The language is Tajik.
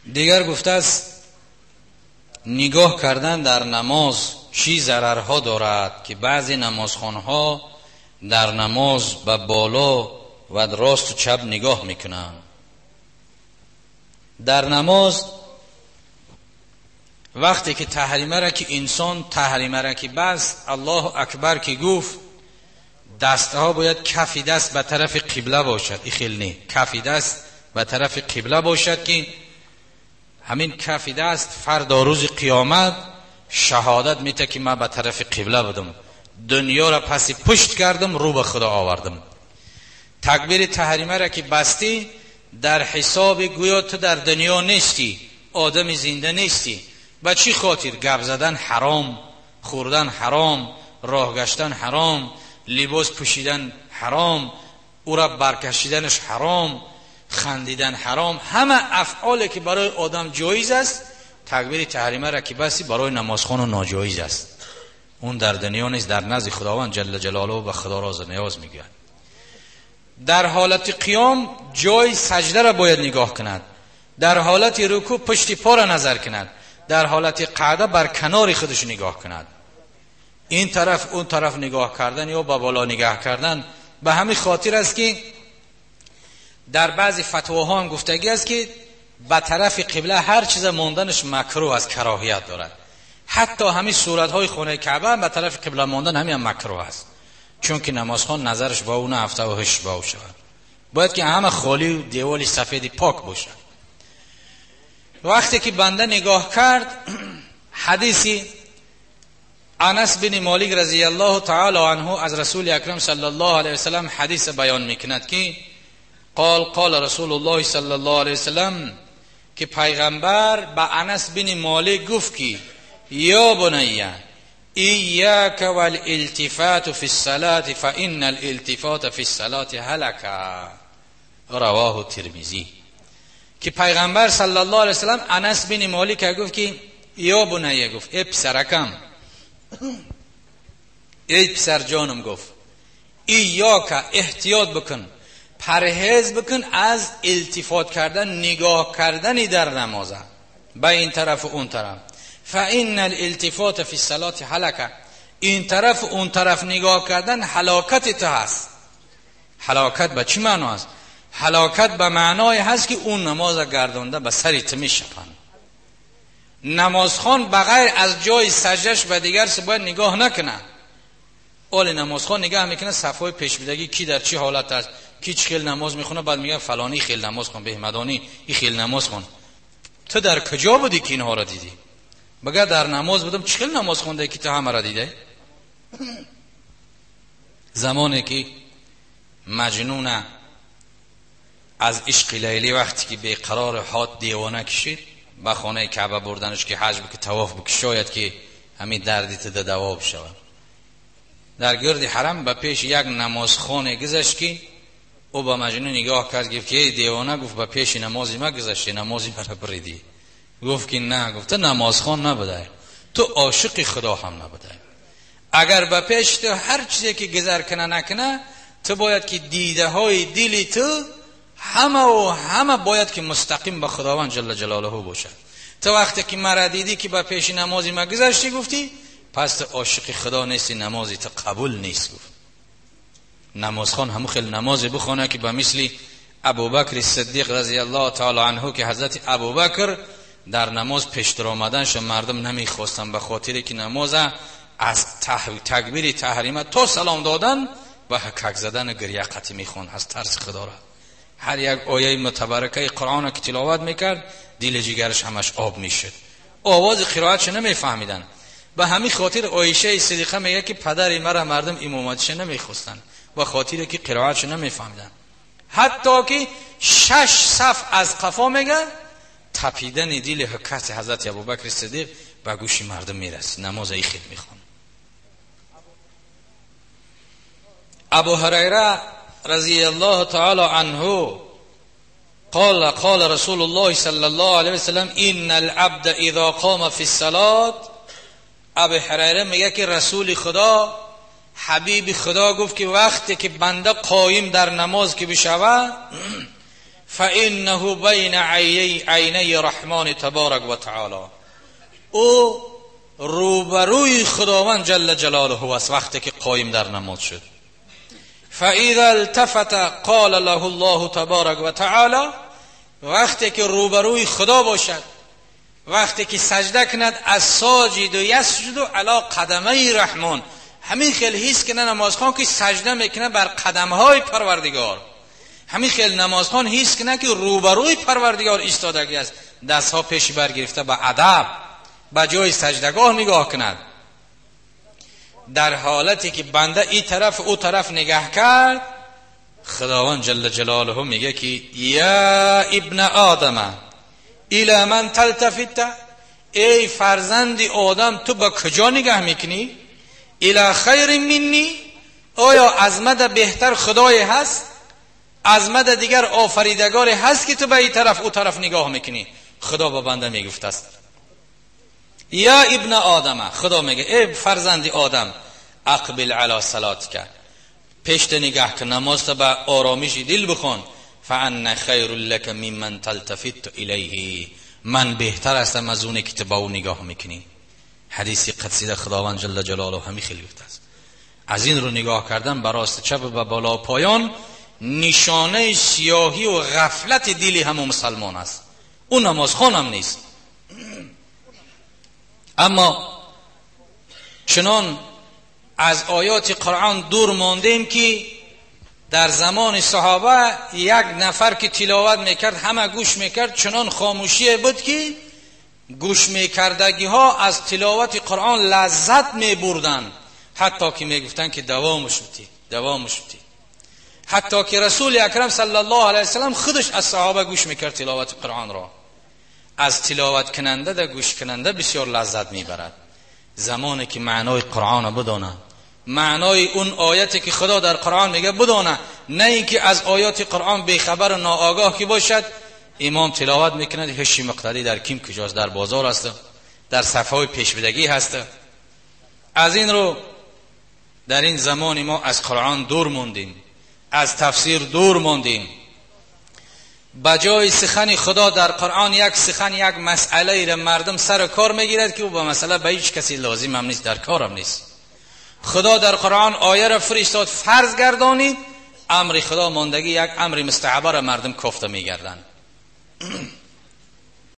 Дигар гуфтааст нигоҳ кардан дар намоз чӣ зарарҳо дорад, ки баъзе намозхонҳо дар намоз ба боло ва росту чап нигоҳ мекунанд. Дар намоз вақте ки таҳримаро ки инсон таҳримаро ки баст, Аллоҳу акбар ки гуфт, дастҳо бояд кафи даст ба тарафи қибла бошад. Ин хел не, кафи даст ба тарафи қибла бошад, ки ҳамин кафи даст фардо рӯзи қиёмат шаҳодат медиҳад, ки ман ба тарафи қибла будам, дунёро паси пушт кардам, рӯ ба худо овардам. Такбири таҳримаро ки бастӣ, дар ҳисоби гӯё ту дар дунё нестӣ, одами зинда нестӣ. Ба чӣ хотир? Гап задан ҳаром, хӯрдан ҳаром, роҳ гаштан ҳаром, либос пӯшидан ҳаром, ӯра баркашиданаш ҳаром, хандидан ҳаром. Ҳама афъоле ки барои одам ҷоиз аст, такбири таҳримаро ки басти барои намозхону ноҷоиз аст. Он дар дунё нест, дар назди Худованд ҷалла ҷалолаҳу ба Худо роз ниёз мегӯяд. Дар ҳолати қиём ҷои саҷдаро бояд нигоҳ кунад, дар ҳолати рукӯъ пушти поро назар кунад, дар ҳолати қаъда бар канори худаш нигоҳ кунад. Ин тараф он тараф нигоҳ кардан ё ба боло нигоҳ кардан ба ҳамин хотир аст, ки дар баъзе фатвоҳо ҳам гуфтагӣ аст, ки ба тарафи қибла ҳар чиза монданаш макрӯҳ аст, кароҳият дорад. Ҳатто ҳамин суратҳои хонаи Каъба ба тарафи қибла мондан ҳамин ҳам макрӯҳ аст, чунки намозхон назараш ба ӯ наафта ва ҳушш ба ӯ шавад. Бояд ки ҳама холӣ деволи сафеди пок бошад. Вақте ки банда нигоҳ кард, ҳадиси Анас бин Молик разияллоҳу таъало анҳу аз Расули Акрам саллаллоҳу алайҳи васаллам ҳадис баён мекунад, ки қол қол Расулуллоҳ саллаллоҳу алайҳи васаллам, ки пайғамбар ба Анас бин Молик гуфт, ки ё бунайя إياك والالتفات في الصلاة فإن الالتفات في الصلاة هلكة. رواه الترمذی. که پیغمبر صلی الله علیه وسلم انس بن مالک گفت که یا بنیه، گفت ای پسرکم، ای پسر جانم، گفت ایاک، احتیاط بکن، پرهیز بکن از التفات کردن، نگاه کردنی در نمازه به این طرف و اون طرف. فإن الالتفات فی الصلاة هلکه. این طرف و اون طرف نگاه کردن هلاکت تو هست. هلاکت به چی معنا است؟ هلاکت به معنای هست که اون نماز گردانده به سر تو میشپن. نمازخوان بغیر از جای سجدش به دیگر باید نگاه نکنه. اول نمازخوان نگاه میکنه صفهای پیش بدگی کی در چی حالت است، کی چه خیل نماز میخونه، بعد میگه فلانی خیل نماز خون، بهمدانی این خیل نماز خون. تو در کجا بودی که اینها را دیدی؟ بگه در نماز بودم. چه خیل نماز خونده که تو همه را دیده؟ زمانی که مجنون از عشق لیلی وقتی که بیقرار حاد دیوانه کشید، به خانه کعبه بردنش که حج بکه، طواف بکه، شاید که همین دردی تو دوا بشود. در گرد حرم به پیش یک نمازخانه گذشت که او به مجنون نگاه کرد، گفت که ای دیوانه، گفت به پیش نمازی ما گذشتی، نمازی مرا بریدی. گفت که نه، گفت تو نمازخوان نبوده، تو عاشق خدا هم نبوده. اگر به پیش تو هر چیزی که گذر کنه نکنه، تو باید که دیده های دلی تو همه و همه باید که مستقیم به خداوند جل جلاله باشد. تو وقتی که مرا دیدی که به پیش نمازی ما گذشتی، گفتی پس تو عاشق خدا نیستی، نمازی تو قبول نیست. گفت نمازخوان همو خیلی نمازی بخونه که به مثل ابوبکر صدیق رضی الله تعالی عنه، که حضرت ابوبکر در نماز پیشتر آمدنش مردم نمیخواستن، به خاطر که نماز از تکبیر تحریمه تا سلام دادن و حکک زدن گریه قطعی میخوند از ترس خدا را. هر یک آیه متبرکه قرآن که تلاوت میکرد دل جگرش همش آب میشد، آواز قرائتش نمیفهمیدن. به همین خاطر عایشه صدیقه میگه که پدر مرا مردم امامتش نمیخواستن و خاطر که قرائتش نمیفهمیدن. حتی که 6 صف از قفا میگه تپیدن دل حکت حضرت ابوبکر صدیق به گوش مردم میرسید، نماز ای خیلی میخوان. ابو هریره رضی الله تعالی عنه قال قال رسول الله صلی الله علیه وسلم ان العبد اذا قام فی الصلاة. ابو هریره میگه که رسول خدا، حبیب خدا گفت که وقتی که بنده قایم در نماز که بشوه، فانه بین عینی رحمان تبارک و تعالی، او روبروی خداوند جل جلاله است وقتی که قایم در نماز شد. فاذا التفت قال له الله تبارک و تعالی، وقتی که روبروی خدا باشد، وقتی که سجده کند، الساجد یسجد علی قدمی رحمان، همین خیلی حس کنه نمازخوان که سجده میکنه بر قدمهای پروردگار، همین خیلی نمازخوان حس کنه که روبروی پروردگار ایستادگی است، دستها پیش برگرفته به ادب به جای سجدگاه نگاه کند. در حالتی که بنده این طرف او طرف نگاه کرد، خداوند جل جلاله میگه که یا ابن آدم الی من تلتفت، ای فرزند آدم تو به کجا نگاه میکنی؟ الی خیر منی، آیا از من بهتر خدای هست؟ از من دیگر آفریدگاری هست که تو به این طرف او طرف نگاه میکنی؟ خدا به بنده میگفت است یا ابن آدم، خدا میگه ای فرزند آدم، اقبل علی صلاتک، پیشت نگاه کن، نماز تا به آرامش دل بخوان، فان خیر لک ممن تلتفت الیه، من بهتر هستم از اونی که تو با او نگاه میکنی. حدیث قدسی خداوند جل جلاله همی خیلی گفته است. از این رو نگاه کردن به راست چپ و بالا پایان نشانه سیاهی و غفلت دلی همون مسلمان است، اون نمازخوان هم نیست. اما چنان از آیات قرآن دور ماندیم که در زمان صحابه یک نفر که تلاوت میکرد همه گوش میکرد، چنان خاموشی بود که گوش میکردگی ها از تلاوت قرآن لذت میبردن، حتی که میگفتن که دوامش بدید، دوامش بدید. حتی که رسول اکرم صلی الله علیه وسلم خودش از صحابه گوش میکرد تلاوت قرآن را. از تلاوت کننده در گوش کننده بسیار لذت میبرد زمانی که معنای قرآن بدانه، معنای اون آیتی که خدا در قرآن میگه بدانه، نه اینکه از آیات قرآن بیخبر و ناآگاه که باشد. امام تلاوت میکند، هشی مقتدی در کیم کجاست؟ در بازار هست، در صفحه پیشبدگی هست. از این رو در این زمان ما از قرآن دور موندیم، از تفسیر دور موندیم. بجای سخن خدا در قرآن یک سخن، یک مسئله را مردم سر کار میگیرد که او با مسئله به هیچ کسی لازم هم نیست، در کارم نیست. خدا در قرآن آیه را فرستاد، فرض گردانید، امر خدا ماندگی یک امر مستعبه را مردم کفته میگردند.